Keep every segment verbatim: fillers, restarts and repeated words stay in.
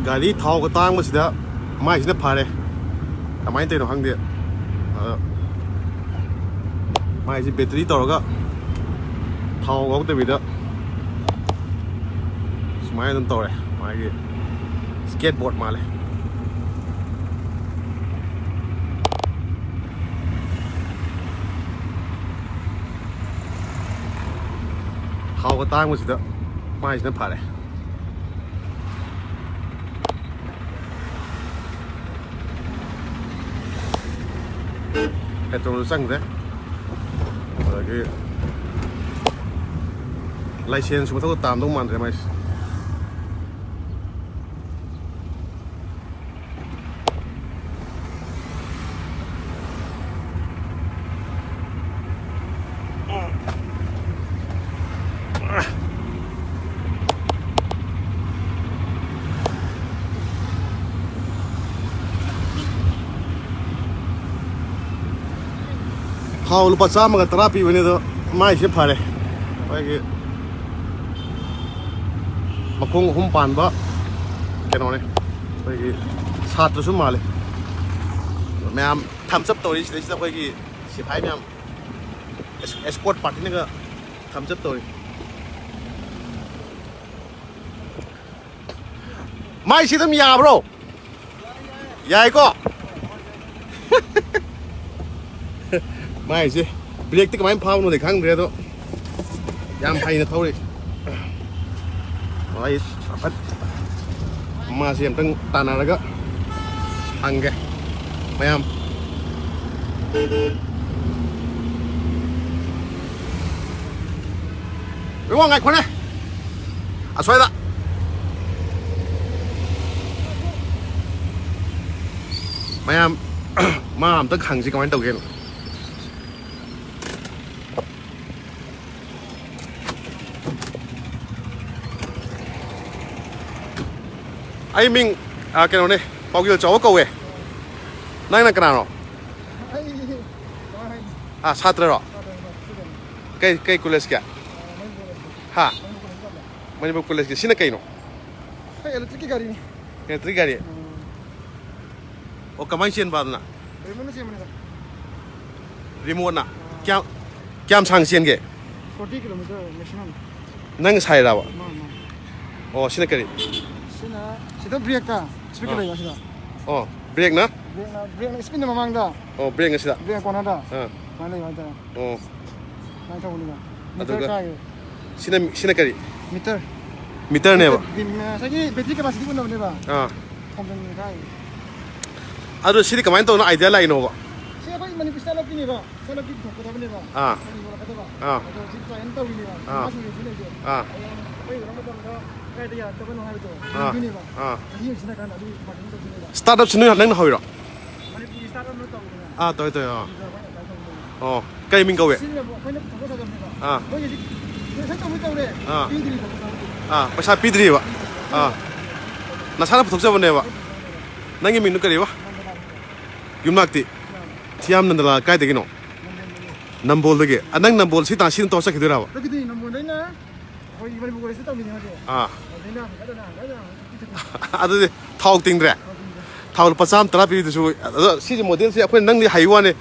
ꯒꯥꯔꯤ ꯊꯥꯎꯒ ꯇꯥꯡꯕꯁꯤꯗ ꯃꯥꯏꯁꯤꯅ ꯐꯔꯦ꯫ ꯀꯃꯥꯏꯅ ꯇꯧꯔꯤꯅꯣ ꯈꯪꯗꯦ꯫ ꯑꯗꯣ ꯃꯥꯏꯁꯤ ꯕꯦꯇ꯭ꯔꯤ ꯇꯧꯔꯒ ꯊꯥꯎ ꯌꯥꯎꯗꯕꯤꯗ ꯁꯨꯃꯥꯏꯅ ꯑꯗꯨꯝ ꯇꯧꯔꯦ꯫ ꯃꯥꯒꯤ ꯁ꯭ꯀꯦꯠ ꯕꯣꯔꯗ ꯃꯥꯜꯂꯦ꯫ ꯊꯥꯎꯒ ꯇꯥꯡꯕꯁꯤꯗ ꯃꯥꯏꯁꯤꯅ ꯐꯔꯦ꯫ ꯄꯦꯇ꯭ꯔꯣꯜꯁꯨ ꯆꯪꯗ꯭ꯔꯦ꯫ ꯑꯗꯒꯤ ꯂꯥꯏꯁꯦꯟꯁꯁꯨ ꯃꯊꯧ ꯇꯥꯝꯗꯧ ꯃꯥꯟꯗ꯭ꯔꯦ ꯃꯥꯏꯁꯦ꯫ ꯊꯥꯎ ꯂꯨꯄꯥ ꯆꯥꯝꯃꯒ ꯇꯔꯥ ꯄꯤꯕꯅꯤ, ꯑꯗꯣ ꯃꯥꯏꯁꯦ ꯐꯔꯦ꯫ ꯑꯩꯈꯣꯏꯒꯤ ꯃꯈꯣꯡ ꯑꯍꯨꯝ ꯄꯥꯟꯕ ꯀꯩꯅꯣꯅꯦ, ꯑꯩꯈꯣꯏꯒꯤ ꯁꯥꯇ꯭ꯔꯁꯨ ꯃꯥꯜꯂꯦ꯫ ꯃꯌꯥꯝ ꯊꯝꯁ ꯑꯞ ꯇꯧꯔꯤ ꯁꯤꯗꯩꯁꯤꯗ, ꯑꯩꯈꯣꯏꯒꯤ ꯁꯤꯐꯥꯏ ꯃꯌꯥꯝ, ꯑꯦꯁꯀꯣꯔꯠ ꯄꯥꯔꯇꯤꯅꯒ ꯊꯝꯁ ꯑꯞ ꯇꯧꯔꯤ꯫ ꯃꯥꯏꯁꯤ ꯑꯗꯨꯝ ꯌꯥꯕ꯭ꯔꯣ? ꯌꯥꯏꯀꯣ? ꯃꯥꯏꯁꯦ ꯕ꯭ꯔꯦꯛꯇꯤ ꯀꯃꯥꯏꯅ ꯐꯥꯕꯅꯣꯗꯤ ꯈꯪꯗ꯭ꯔꯦ, ꯑꯗꯣ ꯌꯥꯝ ꯍꯩꯅ ꯊꯧꯔꯤ꯫ ꯑꯩ ꯐꯠ ꯃꯥꯁꯦ ꯑꯝꯇꯪ ꯇꯥꯟꯅꯔꯒ ꯍꯪꯒꯦ ꯃꯌꯥꯝ꯫ ꯏꯕꯨꯡꯉꯣ, ꯉꯥꯏꯈꯣꯅꯦ꯫ ꯑꯁ꯭ꯋꯥꯏꯗ ꯃꯌꯥꯝ, ꯃꯥ ꯑꯝꯇ ꯍꯪꯁꯤ ꯀꯃꯥꯏꯅ ꯇꯧꯒꯦꯅ꯫ ꯑꯩ ꯃꯤꯡ, ꯑ, ꯀꯩꯅꯣꯅꯦ, ꯄꯥꯎꯖꯦꯜ ꯆꯥꯎꯕ ꯀꯧꯋꯦ꯫ ꯅꯪꯅ ꯀꯅꯥꯅꯣ? ꯑꯩ ꯀꯃꯥꯏ ꯍꯥꯏꯅꯤ? ꯑꯥ, ꯁꯥꯇ꯭ꯔꯔꯣ? ꯁꯥꯇ꯭ꯔꯅꯤ, ꯁꯥꯇ꯭ꯔꯅꯤ꯫ ꯀꯩ, ꯀꯩ ꯀꯣꯂꯦꯖꯀꯤ? ꯑ, ꯃꯅꯤꯄꯨꯔ ꯀꯣꯂꯦꯖꯀꯤ꯫ ꯍꯥ? ꯃꯅꯤꯄꯨꯔ ꯀꯣꯂꯦꯖꯀꯤ ꯇꯝꯕ꯫ ꯃꯅꯤꯄꯨꯔ ꯀꯣꯂꯦꯖꯀꯤ꯫ ꯁꯤꯅ ꯀꯩꯅꯣ? ꯑꯩꯈꯣꯏ ꯏꯂꯦꯛꯇ꯭ꯔꯤꯛꯀꯤ ꯒꯥꯔꯤꯅꯤ꯫ ꯏꯂꯦꯛꯇ꯭ꯔꯤꯛ ꯒꯥꯔꯤ꯫ ꯎꯝ, ꯑꯣ, ꯀꯃꯥꯏꯅ ꯆꯦꯟꯕ ꯑꯗꯨꯅ? ꯀꯔꯤꯃꯣꯠꯅ ꯁꯦꯝꯕꯅꯤꯗ꯫ ꯔꯤꯃꯣꯠꯅ? ꯀꯌꯥꯝ ꯀꯌꯥꯝ ꯁꯥꯡ ꯆꯦꯟꯒꯦ? Forty kilometre maximum. ꯅꯪ ꯁꯥꯏꯔꯕ? ꯃꯥ ꯃꯥ ꯑꯣ, ꯁꯤꯅ ꯀꯔꯤ? ꯁꯤꯅ ꯁꯤꯗ ꯕ꯭ꯔꯦꯛꯇ ꯁ꯭ꯄꯤꯀꯔ ꯑꯥ꯫ ꯂꯩꯕ ꯁꯤꯗ꯫ ꯑꯣ, ꯕ꯭ꯔꯦꯛꯅ? ꯕ꯭ꯔꯦꯛꯅ ꯕ꯭ꯔꯦꯛꯅ ꯁ꯭ꯄꯤꯟꯅ ꯃꯃꯥꯡꯗ꯫ ꯑꯣ, ꯕ꯭ꯔꯦꯛꯅ ꯁꯤꯗ? ꯕ꯭ꯔꯦꯛ ꯀꯣꯟꯅꯔꯗ꯫ ꯑꯥ꯫ ꯁꯨꯃꯥꯏꯅ ꯂꯩꯕ ꯍꯥꯏꯇꯥꯔꯦ꯫ ꯑꯣ, ꯁꯨꯃꯥꯏꯅ ꯇꯧꯕꯅꯤꯗ꯫ ꯑꯗꯨꯒ? ꯃꯤꯇꯔ ꯀꯥꯏꯌꯦ꯫ ꯁꯤꯅ ꯁꯤꯅ ꯀꯔꯤ? ꯃꯤꯇꯔ꯫ ꯃꯤꯇꯔꯅꯦꯕ? ꯕꯤ- ꯉꯁꯥꯏꯒꯤ ꯕꯦꯇ꯭ꯔꯤ ꯀꯦꯄꯥꯁꯤꯇꯤ ꯎꯠꯅꯕꯅꯦꯕ꯫ ꯑꯥ꯫ ꯊꯣꯝꯖꯟꯒꯦ ꯀꯥꯏꯌꯦ꯫ ꯑꯗꯣ ꯁꯤꯗꯤ ꯀꯃꯥꯏꯅ ꯇꯧꯅ ꯑꯥꯏꯗꯤꯌꯥ ꯂꯥꯛꯏꯅꯣꯕ? ꯁꯤ ꯑꯩꯈꯣꯏ ꯃꯅꯤꯄꯨꯔ ꯁ꯭ꯇꯥꯔꯠ ꯑꯞꯀꯤꯅꯦꯕ꯫ ꯁ꯭ꯇꯥꯔꯠ ꯑꯞꯀꯤ ꯄꯨꯊꯣꯛꯀꯗꯕꯅꯦꯕ꯫ ꯑꯥ꯫ ꯀꯔꯤ ꯌꯣꯜꯂꯛꯀꯗꯕ? ꯑꯥ꯫ ꯑꯗꯣ ꯍꯧꯖꯤꯛ ꯇ꯭ꯔꯥꯏ ꯑꯦꯟ ꯇꯧꯔꯤꯅꯦꯕ꯫ ꯑꯥ꯫ ꯃꯥꯁꯤꯡ ꯌꯣꯟꯕ ꯂꯩꯒꯦ꯫ ꯑꯥ꯫ ꯍꯌꯦꯡ ꯑꯩꯈꯣꯏ ꯌꯣꯜꯂꯛꯄ ꯃꯇꯝꯗ ꯀꯥꯏꯗ ꯌꯥꯔꯛꯇꯕꯅꯣ ꯍꯥꯏꯕꯗꯣ ꯑꯥ꯫ ꯌꯦꯡꯗꯣꯏꯅꯦꯕ꯫ ꯑꯥ꯫ ꯆꯍꯤ ꯑꯃ ꯁꯤꯟꯅꯀꯥꯟꯗ ꯑꯗꯨꯒꯤ ꯃꯥꯔꯀꯦꯇꯤꯡ ꯇꯧꯗꯣꯏꯅꯦꯕ꯫ ꯁ꯭ꯇꯥꯔꯠ ꯑꯞꯁꯤ ꯅꯣꯏ ꯅꯪꯅ ꯍꯧꯔꯤꯔꯣ? ꯃꯅꯤꯄꯨꯔꯒꯤ ꯁ꯭ꯇꯥꯔꯠ ꯑꯞꯅ ꯇꯧꯕꯗꯅ꯫ ꯑꯥ, ꯇꯧꯋꯦ, ꯇꯧꯋꯦ, ꯑꯥ꯫ ꯑꯗꯨꯗ ꯑꯩꯈꯣꯏꯅ ꯑꯦꯄ꯭ꯂꯥꯏ ꯇꯧꯕꯅꯦꯕ꯫ ꯑꯣ, ꯀꯩ ꯃꯤꯡ ꯀꯧꯋꯦ? ꯁꯤꯅ ꯑꯃꯨꯛ ꯑꯩꯈꯣꯏꯅ ꯄꯨꯊꯣꯛꯆꯒꯗꯕꯅꯦꯕ꯫ ꯑꯥ꯫ ꯃꯣꯏꯒꯤ ꯍꯧꯖꯤꯛ ꯇꯧꯕ ꯇꯧꯔꯦ꯫ ꯑꯥ꯫ ꯄꯤꯗ꯭ꯔꯤꯕ ꯄꯩꯁꯥ꯫ ꯑꯥ, ꯄꯩꯁꯥ ꯄꯤꯗ꯭ꯔꯤꯕ? ꯑꯥ꯫ ꯅꯁꯥꯅ ꯄꯨꯊꯣꯛꯆꯕꯅꯦꯕ? ꯅꯪꯒꯤ ꯃꯤꯡꯗꯨ ꯀꯔꯤꯕ? ꯌꯨꯝꯅꯥꯛꯇꯤ? ꯊꯤꯌꯥꯝ ꯅꯟꯗꯂꯥ ꯀꯥꯏꯗꯒꯤꯅꯣ? ꯅꯝꯕꯣꯜꯗꯒꯤ? ꯑ, ꯅꯪ ꯅꯝꯕꯣꯜ ꯁꯤ ꯇꯥꯟ ꯁꯤꯅ ꯇꯧꯔ ꯆꯠꯈꯤꯗꯣꯏꯔꯕ? ꯑꯗꯨꯒꯤꯗꯤ ꯅꯝꯕꯣꯜꯗꯩꯅ ꯑꯩꯈꯣꯏꯒꯤ ꯃꯅꯤꯄꯨꯔ ꯀꯣꯂꯦꯖꯇ ꯇꯝꯃꯤꯅꯦ ꯍꯧꯖꯤꯛ꯫ ꯑꯥ꯫ ꯑꯗꯩꯅ ꯍꯪꯒꯠ ꯍꯟꯗ ꯍꯪꯒꯠ ꯍꯟꯗ ꯍꯪꯒꯠ ꯍꯟꯗ ꯑꯗꯨꯗꯤ ꯊꯥꯎ ꯇꯤꯡꯗ꯭ꯔꯦ? ꯊꯥꯎ ꯂꯨꯄꯥ ꯆꯥꯝꯃ ꯇꯔꯥ ꯄꯤꯕꯗꯨꯁꯨ꯫ ꯑꯗꯣ ꯁꯤꯒꯤ ꯃꯣꯗꯦꯜꯁꯦ ꯑꯩꯈꯣꯏ ꯅꯪꯗꯤ ꯍꯩ ꯋꯥꯅꯤ꯫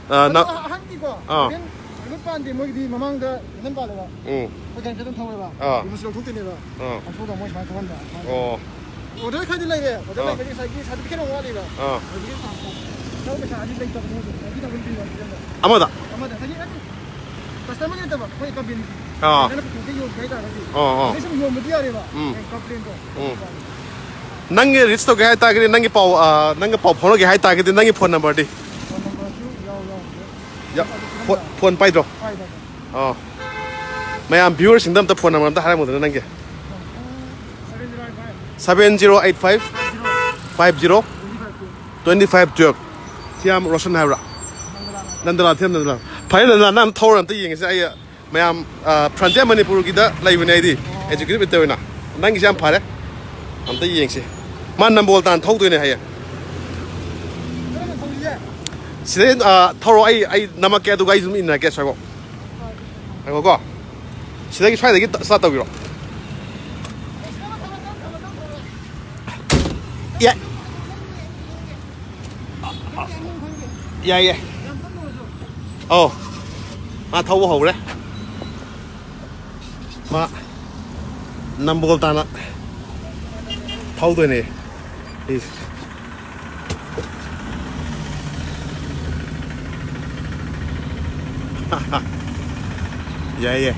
ꯑ, ꯅ- ꯑꯗꯣ ꯑꯍꯟꯒꯤꯀꯣ ꯑꯥ꯫ ꯍꯣꯔꯦꯟ ꯍꯪꯒꯠ ꯄꯥꯟꯗꯦ ꯃꯣꯏꯒꯤꯗꯤ ꯃꯃꯥꯡꯗ ꯏꯟꯖꯟ ꯄꯥꯜꯂꯦꯕ꯫ ꯎꯝ꯫ ꯑꯩꯈꯣꯏ ꯒꯥꯔꯤ ꯈꯤꯇꯪ ꯊꯧꯋꯦꯕ꯫ ꯑꯥ꯫ ꯔꯤꯃꯣꯠꯁꯦ ꯂꯧꯊꯣꯛꯇꯣꯏꯅꯦꯕ꯫ ꯑꯥ꯫ ꯂꯧꯊꯣꯛꯑꯒ ꯃꯣꯏ ꯁꯨꯃꯥꯏꯅ ꯊꯧꯍꯟꯕ꯫ ꯑꯣ꯫ ꯑꯣꯔꯗꯔ ꯈꯔꯗꯤ ꯂꯩꯔꯦ꯫ ꯑꯣꯔꯗꯔ ꯑꯥ꯫ ꯂꯩꯕꯒꯤ ꯉꯁꯥꯏꯒꯤ ꯁꯥꯔꯇꯤꯐꯤꯀꯦꯠ ꯑꯃ ꯋꯥꯠꯂꯤꯕ꯫ ꯑꯥ꯫ ꯑꯗꯨꯒꯤ ꯊꯧ ꯄꯩꯁꯥꯗꯤ ꯂꯩꯇꯕꯅꯦ ꯍꯧꯖꯤꯛ꯫ ꯂꯩꯇꯕꯅꯤ ꯄꯤꯕ ꯍꯧꯖꯤꯛ꯫ ꯑꯃꯗ? ꯑꯃꯗ ꯉꯁꯥꯏꯒꯤ ꯅꯠꯇꯦ꯫ ꯀꯁꯇꯃꯔ ꯅꯠꯇꯕ ꯑꯩꯈꯣꯏ ꯀꯝꯄꯦꯅꯤꯒꯤ꯫ ꯑꯥ꯫ ꯅꯪꯅ ꯄꯨꯊꯣꯛꯄ ꯌꯣꯟꯒꯦ ꯍꯥꯏꯇꯥꯔꯒꯗꯤ꯫ ꯑꯣ, ꯑꯣ꯫ ꯑꯗꯩ ꯁꯨꯝ ꯌꯣꯟꯕꯗꯤ ꯌꯥꯔꯦꯕ꯫ ꯎꯝ꯫ ꯀꯝꯄ꯭ꯂꯦꯟꯗꯣ꯫ ꯎꯝ꯫ ꯅꯪꯒꯤ ꯔꯤꯆ ꯇꯧꯒꯦ ꯍꯥꯏꯇꯥꯔꯒꯗꯤ, ꯅꯪꯒꯤ ꯄꯥꯎ, ꯑ, ꯅꯪꯒ ꯄꯥꯎ ꯐꯥꯎꯅꯒꯦ ꯍꯥꯏꯇꯥꯔꯒꯗꯤ, ꯅꯪꯒꯤ ꯐꯣꯟ ꯅꯝꯕꯔꯗꯤ? ꯐꯣꯟ ꯅꯝꯕꯔꯁꯨ ꯌꯥꯎ ꯌꯥꯎꯗ꯭ꯔꯦ꯫ ꯌꯥ-, ꯐꯣ-, ꯐꯣꯟ ꯄꯥꯏꯗ꯭ꯔꯣ? ꯄꯥꯏꯗꯕ꯫ ꯑꯣ꯫ ꯃꯌꯥꯝ ꯚ꯭ꯌꯨꯋꯔꯁꯤꯡꯗ ꯑꯝꯇ ꯐꯣꯟ ꯅꯝꯕꯔ ꯑꯝꯇ ꯍꯥꯏꯔꯝꯃꯨꯗꯅ ꯅꯪꯒꯤ꯫ Seven zero eight five seven zero eight five five zero twenty five two. Twenty five twelve. Thiyam Roshan ꯍꯥꯏꯕ꯭ꯔꯥ? ꯅꯟꯗꯂꯥ, ꯊꯤꯌꯥꯝ ꯅꯟꯗꯂꯥ꯫ ꯐꯔꯦ ꯅꯟꯗꯂꯥ, ꯅꯪ ꯊꯧꯔ ꯑꯝꯇ ꯌꯦꯡꯉꯁꯤ꯫ ꯑꯩ ꯃꯌꯥꯝ, ꯑ, ꯐ꯭ꯔꯟꯇꯤꯌꯥ ꯃꯅꯤꯄꯨꯔꯒꯤꯗ ꯂꯩꯕꯅꯦ ꯑꯩꯗꯤ, ꯑꯦꯛꯖꯤꯀ꯭ꯌꯨꯇꯤꯚ ꯑꯦꯗꯤꯇꯔ ꯑꯣꯏꯅ꯫ ꯅꯪꯒꯤꯁꯦ ꯌꯥꯝ ꯐꯔꯦ, ꯑꯝꯇ ꯌꯦꯡꯁꯤ꯫ ꯃꯥ ꯅꯝꯕꯣꯜ ꯇꯥꯟꯅ ꯊꯧꯗꯣꯏꯅꯦ ꯍꯌꯦꯡ꯫ ꯁꯤꯗꯩ, ꯑ, ꯊꯧꯔꯣ, ꯑꯩ, ꯑꯩ ꯅꯝꯃꯛꯀꯦ, ꯑꯗꯨꯒ ꯑꯩ ꯑꯗꯨꯝ ꯏꯟꯅꯔꯛꯀꯦ꯫ ꯁ꯭ꯋꯥꯏꯐꯥꯎ ꯉꯥꯏꯈꯣꯀꯣ꯫ ꯁꯤꯗꯒꯤ ꯁ꯭ꯋꯥꯏꯗꯒꯤ ꯁ꯭ꯇꯥꯔꯠ ꯇꯧꯕꯤꯔꯣ꯫ ꯌꯥꯏ꯫ ꯌꯥꯏ, ꯌꯥꯏ꯫ ꯑꯧ꯫ ꯃꯥ ꯊꯧꯕ ꯍꯧꯔꯦ꯫ ꯃꯥ ꯅꯝꯕꯣꯜ ꯇꯥꯅ ꯊꯧꯗꯣꯏꯅꯦ꯫ ꯏꯁ꯫ ꯌꯥꯏ, ꯌꯥꯏ꯫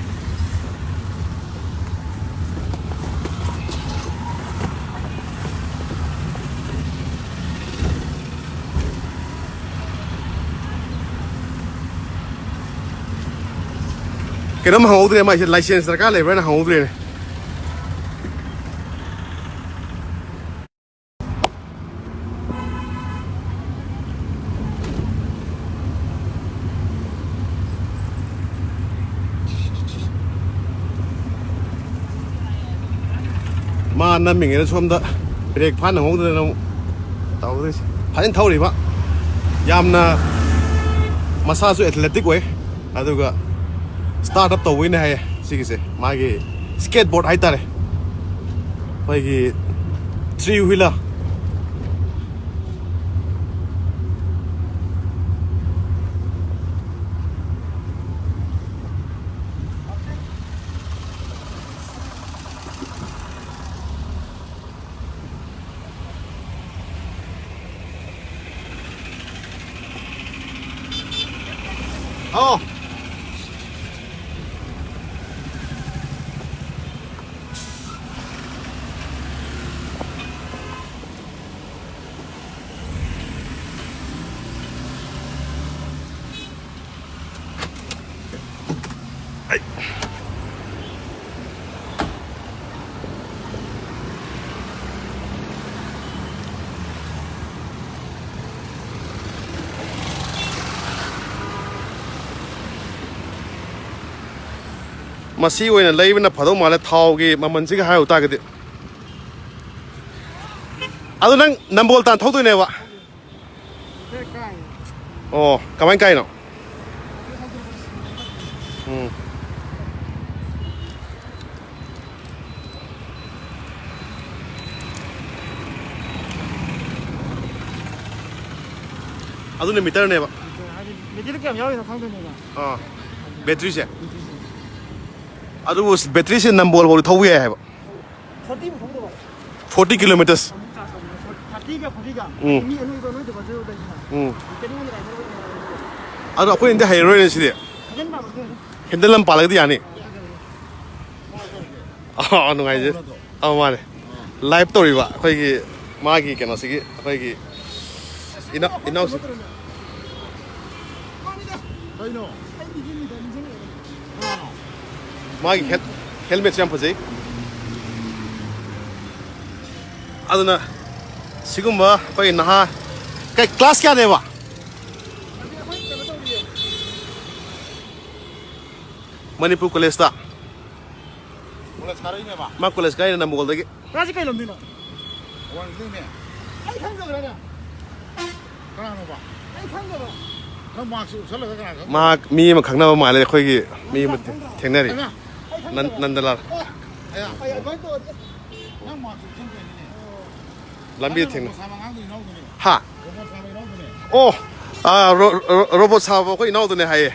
ꯀꯩꯅꯣꯝ ꯍꯪꯍꯧꯗ꯭ꯔꯦ ꯃꯥꯏꯁꯦ, license ꯗꯔꯀꯥꯔ ꯂꯩꯕ꯭ꯔꯥꯅ ꯍꯪꯍꯧꯗ꯭ꯔꯦꯅꯦ꯫ ꯃꯥ ꯅꯝꯃꯤꯉꯩꯗ ꯁꯣꯝꯗ brake ꯐꯥꯅ ꯍꯧꯗꯅ ꯑꯃꯨꯛ ꯇꯧꯗꯣꯏꯁꯦ꯫ ꯐꯖꯅ ꯊꯧꯔꯤꯕ, ꯌꯥꯝꯅ ꯃꯁꯥꯁꯨ athletic ꯑꯣꯏ, ꯑꯗꯨꯒ start up ꯇꯧꯕꯩꯅꯦ ꯍꯥꯏꯌꯦ꯫ ꯁꯤꯒꯤꯁꯦ ꯃꯥꯒꯤ skateboard ꯍꯥꯏꯇꯥꯔꯦ, ꯑꯩꯈꯣꯏꯒꯤ three wheeler꯫ ꯑꯣ꯫ ꯃꯁꯤ ꯑꯣꯏꯅ ꯂꯩꯕꯅ ꯐꯗꯧ ꯃꯥꯜꯂꯦ, ꯊꯥꯎꯒꯤ ꯃꯃꯜꯁꯤꯒ ꯍꯥꯏꯔꯨ ꯇꯥꯔꯒꯗꯤ꯫ ꯑꯗꯣ ꯅꯪ ꯅꯝꯕꯣꯜ ꯇꯥꯟ ꯊꯧꯗꯣꯏꯅꯦꯕ? ꯑꯣ, ꯀꯃꯥꯏ ꯀꯥꯏꯅꯣ? ꯎꯝ꯫ ꯑꯗꯨꯅ ꯃꯤꯇꯔꯅꯦꯕ꯫ ꯍꯥꯏꯗꯤ ꯕꯦꯇ꯭ꯔꯤꯗ ꯀꯌꯥꯝ ꯌꯥꯎꯔꯤꯅꯣ ꯈꯪꯗꯣꯏꯅꯦꯕ꯫ ꯑꯥ, ꯕꯦꯇ꯭ꯔꯤꯁꯦ꯫ ꯑꯗꯨꯕꯨ ꯕꯦꯇ꯭ꯔꯤꯁꯦ ꯅꯝꯕꯣꯜ ꯐꯥꯎꯗꯤ ꯊꯧꯕ ꯌꯥꯏ ꯍꯥꯏꯕ꯫ ꯐꯣꯔꯇꯤꯕꯨ ꯊꯧꯗꯕ꯫ Forty kilometres. ꯊꯥꯔꯇꯤꯒ ꯐꯣꯔꯇꯤꯒ꯫ ꯎꯝ꯫ ꯃꯤ ꯑꯅꯣꯏꯕ ꯑꯅꯣꯏꯗꯕꯁꯨ ꯂꯩꯗꯅ꯫ ꯎꯝ꯫ ꯀꯩꯅꯣ ꯑꯣꯏꯅ ꯔꯥꯏꯗꯔ ꯑꯣꯏꯅ꯫ ꯑꯗꯣ ꯑꯩꯈꯣꯏꯅꯗꯤ ꯍꯩꯔꯔꯣꯏꯅꯦ ꯁꯤꯗꯤ꯫ ꯍꯦꯟꯗꯜ ꯄꯥꯟꯕꯁꯨ ꯂꯩ꯫ ꯍꯦꯟꯗꯜ ꯑꯃ ꯄꯥꯜꯂꯒꯗꯤ ꯌꯥꯅꯤ꯫ ꯑꯥ, ꯅꯨꯡꯉꯥꯏꯖꯩ꯫ ꯑꯧ, ꯃꯥꯅꯦ꯫ ꯂꯥꯏꯚ ꯇꯧꯔꯤꯕ ꯑꯩꯈꯣꯏꯒꯤ ꯃꯥꯒꯤ ꯀꯩꯅꯣꯁꯤꯒꯤ ꯑꯩꯈꯣꯏꯒꯤ ꯏꯅꯥꯎ-, ꯏꯅꯥꯎꯁꯤ꯫ ꯀꯩꯅꯣ? ꯃꯥꯒꯤ ꯍꯦꯜ-, ꯍꯦꯜꯃꯦꯠꯁꯦ ꯌꯥꯝ ꯐꯖꯩ꯫ ꯑꯗꯨꯅ ꯁꯤꯒꯨꯝꯕ ꯑꯩꯈꯣꯏ ꯅꯍꯥ ꯀꯩ ꯀ꯭ꯂꯥꯁ ꯀꯌꯥꯅꯦꯕ? ꯃꯅꯤꯄꯨꯔ ꯀꯣꯂꯦꯖꯇ꯫ ꯀꯣꯂꯦꯖ ꯀꯥꯔꯛꯏꯅꯦꯕ? ꯃꯥ ꯀꯣꯂꯦꯖ ꯀꯥꯔꯛꯏꯅꯦ ꯅꯝꯕꯣꯜꯗꯒꯤ꯫ ꯃꯥꯁꯤ ꯀꯩ ꯂꯝꯗꯩꯅꯣ? ꯋꯥꯡꯖꯤꯡꯗꯩꯅꯦ꯫ ꯑꯩ ꯈꯪꯗꯕ꯭ꯔꯥꯅꯦ? ꯀꯅꯥꯅꯣꯕ? ꯑꯩ ꯈꯪꯗꯕ꯭ꯔꯥ? ꯅꯪ ꯃꯥꯛꯁ ꯎꯞꯁꯜꯂꯒ ꯀꯅꯥ ꯈꯪꯗꯣꯏꯅꯣ? ꯃꯍꯥꯛ ꯃꯤ ꯑꯃ ꯈꯪꯅꯕ ꯃꯥꯜꯂꯦ, ꯑꯩꯈꯣꯏꯒꯤ ꯃꯤ ꯑꯃ ꯊꯦꯡꯅꯔꯤ꯫ ꯍꯩꯃꯥ! ꯑꯩ ꯅꯟ-, ꯈꯪꯗꯕ꯭ꯔꯥ? ꯅꯟꯗꯂꯥꯜ꯫ ꯑꯣ! ꯑꯌꯥ! ꯑꯩ ꯑꯗꯨꯃꯥꯏꯅ ꯇꯧꯔꯗꯤ ꯅꯪ ꯃꯥꯛꯁ ꯎꯞꯁꯟꯗꯣꯏꯅꯤꯅꯦ꯫ ꯂꯝꯕꯤꯗ ꯅꯪꯅ ꯊꯦꯡꯅ-, ꯔꯣꯕꯣꯠ ꯁꯥꯕ ꯑꯉꯥꯡꯗꯣ ꯏꯅꯥꯎꯗꯨꯅꯦ꯫ ꯍꯥ? ꯔꯣꯕꯣꯠ ꯁꯥꯕ ꯏꯅꯥꯎꯗꯨꯅꯦ꯫ ꯑꯣ! ꯑꯥ, ꯔꯣ-, ꯔꯣ-, ꯔꯣꯕꯣꯠ ꯁꯥꯕ ꯑꯩꯈꯣꯏ ꯏꯅꯥꯎꯗꯨꯅꯦ ꯍꯥꯏꯌꯦ꯫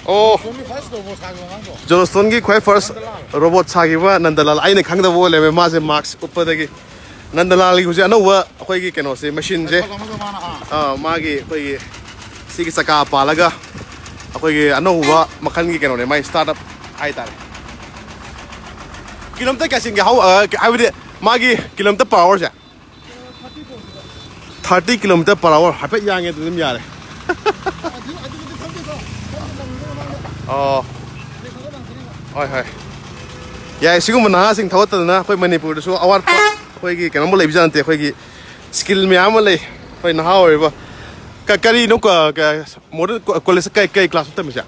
ꯑꯣ꯫ ꯁꯣꯝꯒꯤ ꯐꯥꯔꯁ ꯔꯣꯕꯣꯠ ꯁꯥꯈꯤꯕ ꯑꯉꯥꯡꯗꯣ꯫ ꯖꯣꯟꯁꯇꯣꯟꯒꯤ ꯈ꯭ꯋꯥꯏ ꯐꯥꯔꯁ ꯅꯟꯗꯂꯥꯜ꯫ ꯔꯣꯕꯣꯠ ꯁꯥꯈꯤꯕ ꯅꯟꯗꯂꯥꯜ꯫ ꯑꯩꯅ ꯈꯪꯗꯕ ꯑꯣꯏ ꯂꯩꯔꯝꯃꯦ, ꯃꯥꯁꯦ ꯃꯥꯛꯁ ꯎꯞꯄꯗꯒꯤ꯫ ꯅꯟꯗꯂꯥꯜꯒꯤ ꯍꯧꯖꯤꯛ ꯑꯅꯧꯕ ꯑꯩꯈꯣꯏꯒꯤ ꯀꯩꯅꯣꯁꯦ, ꯃꯦꯆꯤꯟꯁꯦ, ꯀꯩꯅꯣ ꯑꯃꯒ ꯃꯥꯅ, ꯑꯥ꯫ ꯑꯥ, ꯃꯥꯒꯤ ꯑꯩꯈꯣꯏꯒꯤ ꯁꯤꯒꯤ ꯆꯀꯥ ꯄꯥꯜꯂꯒ ꯑꯩꯈꯣꯏꯒꯤ ꯑꯅꯧꯕ ꯃꯈꯜꯒꯤ ꯀꯩꯅꯣꯅꯦ, ꯃꯥꯏ ꯁ꯭ꯇꯥꯔꯠ ꯑꯞ ꯍꯥꯏꯇꯥꯔꯦ꯫ ꯀꯤꯂꯣꯃꯤꯇꯔ ꯀꯌꯥ ꯆꯦꯟꯒꯦ? ꯍꯥꯎ-, ꯑ, ꯍꯥꯏꯕꯗꯤ ꯃꯥꯒꯤ ꯀꯤꯂꯣꯃꯤꯇꯔ per hourꯁꯦ? ꯊꯥꯔꯇꯤ ꯀꯤꯂꯣꯃꯤꯇꯔ per hour ꯍꯥꯏꯐꯦꯠ ꯌꯥꯡꯉꯦ, ꯑꯗꯨ ꯑꯗꯨꯝ ꯌꯥꯔꯦ꯫ ꯑꯣ꯫ ꯍꯣꯏ, ꯍꯣꯏ꯫ ꯌꯥꯏ, ꯁꯤꯒꯨꯝꯕ ꯅꯍꯥꯁꯤꯡ ꯊꯧꯒꯠꯇꯗꯅ ꯑꯩꯈꯣꯏ ꯃꯅꯤꯄꯨꯔꯗꯁꯨ ꯑꯋꯥꯠꯄ ꯑꯩꯈꯣꯏꯒꯤ ꯀꯩꯅꯣꯝꯃ ꯂꯩꯕꯖꯥꯠ ꯅꯠꯇꯦ꯫ ꯑꯩꯈꯣꯏꯒꯤ ꯁ꯭ꯀꯤꯜ ꯃꯌꯥꯝ ꯑꯃ ꯂꯩ꯫ ꯑꯩꯈꯣꯏ ꯅꯍꯥ ꯑꯣꯏꯔꯤꯕ ꯀ-, ꯀꯔꯤꯅꯣ ꯀ-, ꯀ-, ꯃꯣꯗꯔꯟ ꯀꯣ-, ꯀꯣꯂꯦꯖ ꯀꯩ, ꯀꯩ ꯀ꯭ꯂꯥꯁꯇ ꯇꯝꯃꯤꯁꯦ?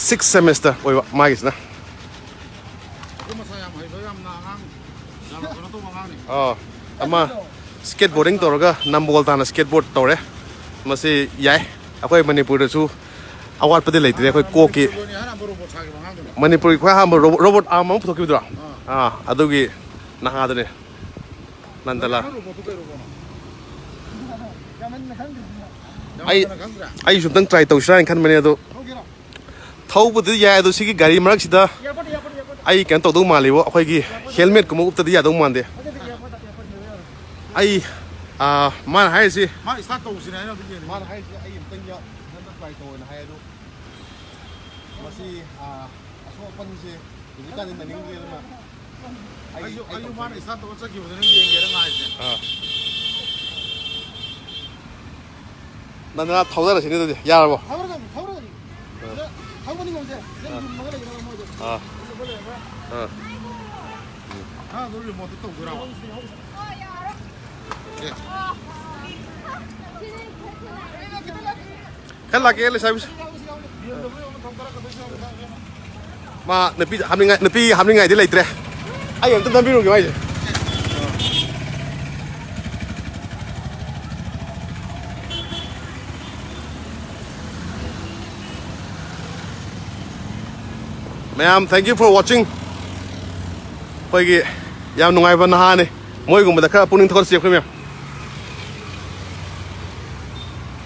ꯁꯤꯛꯁ ꯁꯦꯃꯤꯁꯇꯔ ꯑꯣꯏꯕ ꯃꯥꯒꯤꯁꯤꯅ꯫ ꯑꯗꯨ ꯃꯁꯥ ꯌꯥꯝ ꯍꯩꯕ, ꯌꯥꯝꯅ ꯑꯉꯥꯡ, ꯌꯥꯝꯅ ꯀꯩꯅꯣ ꯇꯧꯕ ꯑꯉꯥꯡꯅꯤ꯫ ꯑꯥ, ꯑꯃ ꯁ꯭ꯀꯦꯠ ꯕꯣꯔꯗꯤꯡ ꯇꯧꯔꯒ ꯅꯝꯕꯣꯜ ꯇꯥꯟꯅ ꯁ꯭ꯀꯦꯠ ꯕꯣꯔꯗ ꯇꯧꯔꯦ꯫ ꯃꯁꯤ ꯌꯥꯏ꯫ ꯑꯩꯈꯣꯏ ꯃꯅꯤꯄꯨꯔꯗꯁꯨ ꯑꯋꯥꯠꯄꯗꯤ ꯂꯩꯇ꯭ꯔꯦ, ꯑꯩꯈꯣꯏ ꯀꯣꯛꯀꯤ꯫ ꯃꯅꯤꯄꯨꯔꯒꯤ ꯈ꯭ꯋꯥꯏ ꯑꯍꯥꯟꯕ ꯔꯣꯕꯣꯠ ꯁꯥꯈꯤꯕ ꯑꯉꯥꯡꯗꯨꯅꯤ꯫ ꯃꯅꯤꯄꯨꯔꯒꯤ ꯈ꯭ꯋꯥꯏ ꯑꯍꯥꯟꯕ ꯔꯣꯕꯣꯠ, ꯔꯣꯕꯣꯠ ꯑꯥꯔꯝ ꯑꯃ ꯄꯨꯊꯣꯛꯈꯤꯕꯗꯨꯔꯣ? ꯑꯥ꯫ ꯑꯥ, ꯑꯗꯨꯒꯤ ꯅꯍꯥꯗꯨꯅꯦ꯫ ꯅꯟꯗꯂꯥ꯫ ꯑꯩ ꯑꯩꯁꯨ ꯑꯝꯇꯪ ꯇ꯭ꯔꯥꯏ ꯇꯧꯁꯤꯔꯥ ꯍꯥꯏꯅ ꯈꯟꯕꯅꯦ ꯑꯗꯣ꯫ ꯊꯧꯕꯗꯤ ꯌꯥꯏ ꯑꯗꯣ ꯁꯤꯒꯤ ꯒꯥꯔꯤ ꯃꯔꯛꯁꯤꯗ ꯑꯩ ꯀꯩꯅꯣ ꯇꯧꯗꯧ ꯃꯥꯜꯂꯤꯕꯣ, ꯑꯩꯈꯣꯏꯒꯤ ꯍꯦꯜꯃꯦꯠꯀꯨꯝꯕ ꯎꯞꯇꯗꯤ ꯌꯥꯗꯧ ꯃꯥꯟꯗꯦ꯫ ꯑꯩ ꯃꯥꯅ ꯍꯥꯏꯔꯤꯁꯤ ꯃꯥ ꯏꯁꯇꯥꯔꯠ ꯇꯧꯁꯤꯅꯦ ꯍꯥꯏꯅ ꯑꯗꯨꯝ ꯌꯦꯡꯉꯤ꯫ ꯃꯥꯅ ꯍꯥꯏꯔꯤꯁꯤ ꯑꯩ ꯑꯝꯇꯪ ꯇ꯭ꯔꯥꯏ ꯇꯧꯑꯣꯅ ꯍꯥꯏ ꯑꯗꯣ ꯃꯁꯤ ꯑꯁꯣꯛ ꯑꯄꯟꯁꯦ ꯍꯧꯖꯤꯛꯀꯥꯟꯗꯤ ꯅꯪꯅꯤꯡꯗ꯭ꯔꯦꯗꯅ꯫ ꯑꯩꯁꯨ ꯑꯩꯁꯨ ꯃꯥꯅ ꯏꯁꯇꯥꯔꯠ ꯇꯧꯔ ꯆꯠꯈꯤꯕꯗꯨꯅ ꯌꯦꯡꯒꯦꯅ ꯉꯥꯏꯔꯤꯁꯦ꯫ ꯑꯥ꯫ ꯅꯟꯗꯅ ꯊꯧꯗꯔꯁꯤꯅꯦ ꯑꯗꯨꯗꯤ꯫ ꯌꯥꯔꯕꯣ? ꯊꯧꯔꯗꯕꯅꯤ, ꯊꯧꯔꯗꯕꯅꯤ꯫ ꯁꯤꯗ ꯊꯧꯕꯅꯤ ꯉꯝꯗꯦ꯫ ꯁꯤꯗ ꯌꯨꯝꯃꯒ ꯂꯩꯒꯗꯕ ꯃꯣꯏꯗꯣ꯫ ꯑꯥ꯫ ꯑꯗꯨꯒ ꯂꯩꯔꯒ ꯑꯥ꯫ ꯅꯪ ꯑꯗꯨꯝ ꯔꯤꯃꯣꯠꯇ ꯇꯧꯗꯣꯏꯔꯕ? ꯑꯦ꯫ ꯈꯔ ꯂꯥꯛꯀꯦ ꯂꯩꯁꯥꯕꯤꯁꯦ꯫ ꯃꯥ ꯅꯨꯄꯤ ꯍꯥꯞꯅꯤꯡꯉꯥꯏ, ꯅꯨꯄꯤ ꯍꯥꯞꯅꯤꯡꯉꯥꯏꯗꯤ ꯂꯩꯇ꯭ꯔꯦ꯫ ꯑꯩ ꯑꯝꯇ ꯅꯝꯕꯤꯔꯨꯒꯦ ꯃꯥꯏꯁꯦ꯫ ꯃꯌꯥꯝ, thank you for watching꯫ ꯑꯩꯈꯣꯏꯒꯤ ꯌꯥꯝ ꯅꯨꯡꯉꯥꯏꯕ ꯅꯍꯥꯅꯤ꯫ ꯃꯣꯏꯒꯨꯝꯕꯗ ꯈꯔ ꯄꯨꯛꯅꯤꯡ ꯊꯧꯒꯠꯁꯤ ꯑꯩꯈꯣꯏ ꯃꯌꯥꯝ꯫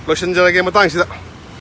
ꯂꯣꯏꯁꯤꯟꯖꯔꯒꯦ ꯃꯇꯥꯡꯁꯤꯗ꯫